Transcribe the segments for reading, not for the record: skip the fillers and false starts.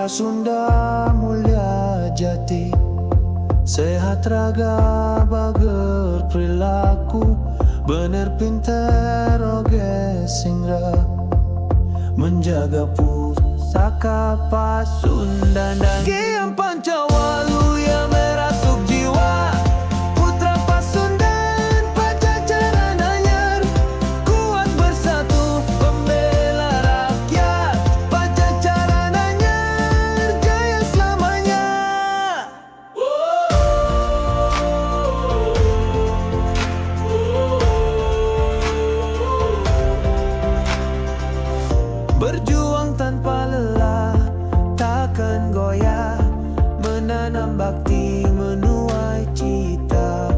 Sunda mulia jati, sehat raga, bager perilaku, bener pinter oge singra, menjaga pusaka Pasundan dan Hyang Pancawaluya merasuk jiwa. Putra Pasundan Pajajaran anyar, kuat bersatu pembela rakyat. Pajajaran anyar jaya selamanya. Berjuang tanpa lelah, takkan goyah, menanam bakti, menuai cita,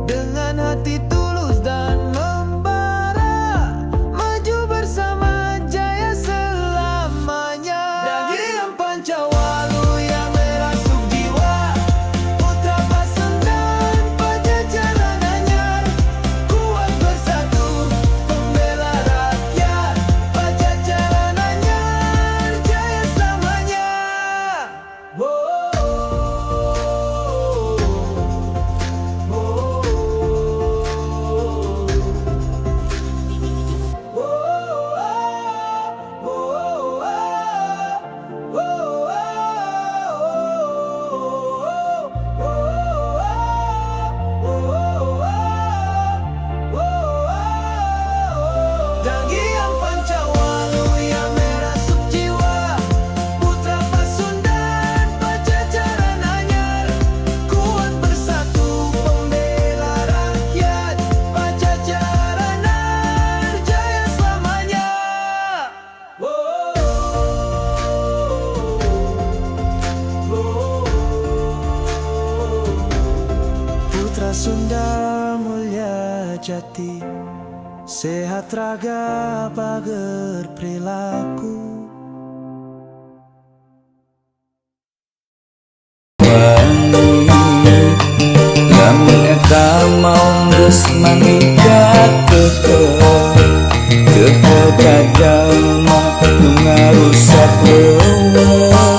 dengan hati tulus dan membara, maju bersama jaya selamanya. Hyang Pancawaluya merasuk jiwa. Putra Pasundan Pajajaran anyar, kuat bersatu pembela rakyat. Pajajaran anyar jaya selamanya. Oh, oh, oh, oh, oh, oh. Hyang Pancawaluya merasuk jiwa. Putra Pasundan Pajajaran anyar, kuat bersatu pembela rakyat. Pajajaran anyar jaya selamanya. Oh, oh, Putra Sunda mulia jati, sehat raga, bager perilaku. Wangi. Lamun eta maung geus mangikat kekeh kekeh ka jalma nu ngarusak leuweung.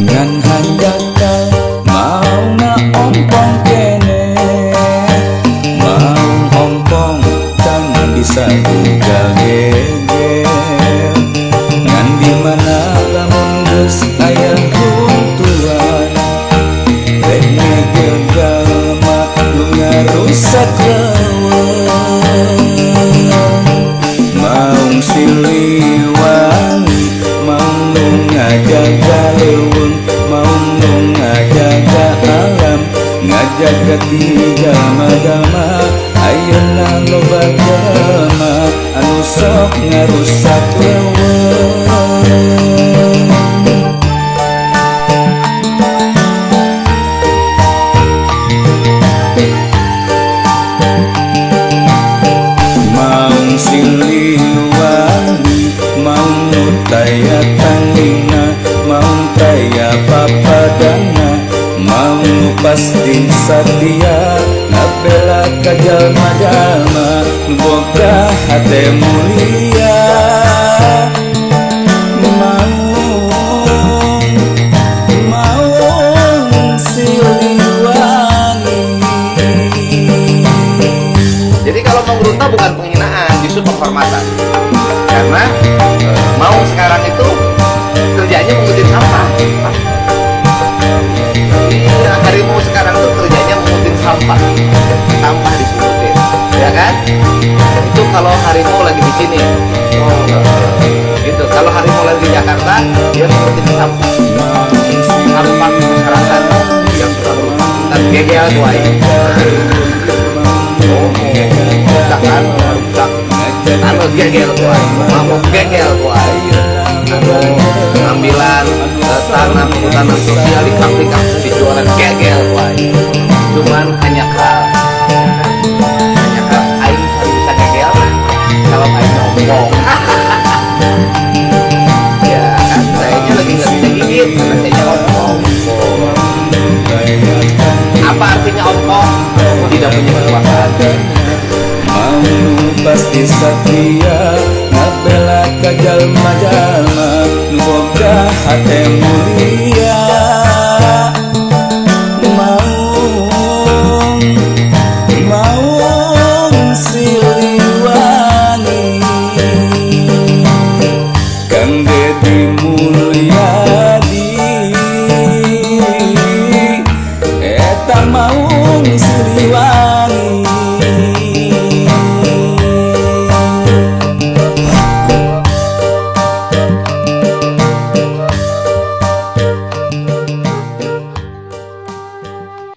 Ngan hanjakal maungna ompong keneh, maung ompong tan bisa ugal gegel. Ngan di mana lamun geus aya huntuan, rek ngegel jalma nu ngarusak leuweung. Maung Siliwangi, maung nu ngajaga leuweung, maung nu ngajaga alam, ngajaga ti jalma-jalma. Ayeuna loba jalma anu sok ngarusak leuweung. Maung Siliwangi, maung nu taya tandingna, maung taya papadana, maung nu pasti satia ngabela ka jalma-jalma nu boga hate mulia. Maung, maung Siliwangi. Jadi kalau menggerunta bukan penghinaan, justru penghormatan. Karena maung sekarang itu kerjanya mengutin sampah. Iya, harimau sekarang tuh kerjanya mengutin sampah. Sampah dipungutin, ya kan? Itu kalau harimau lagi di sini. Oh, gitu. Kalau harimau lagi di Jakarta, dia mengutin sampah. Sampah masyarakat yang suka merusak hutan, gegel tuh aing. Oh, rusak kan, rusak. Anu gegel tuh aing, mabok gegel tuh aing. Anu ngambilan tanah perhutanan sosial di kampung-kampung dijualan gegel tuh aing. Cuman hanya kal aing can bisa gegel kalau aing ngomong. Ya kan, sayanya lagi nggak bisa gigit karena saya ngomong. Jadi satria, ngabela ka jalma-jalma nu boga hate.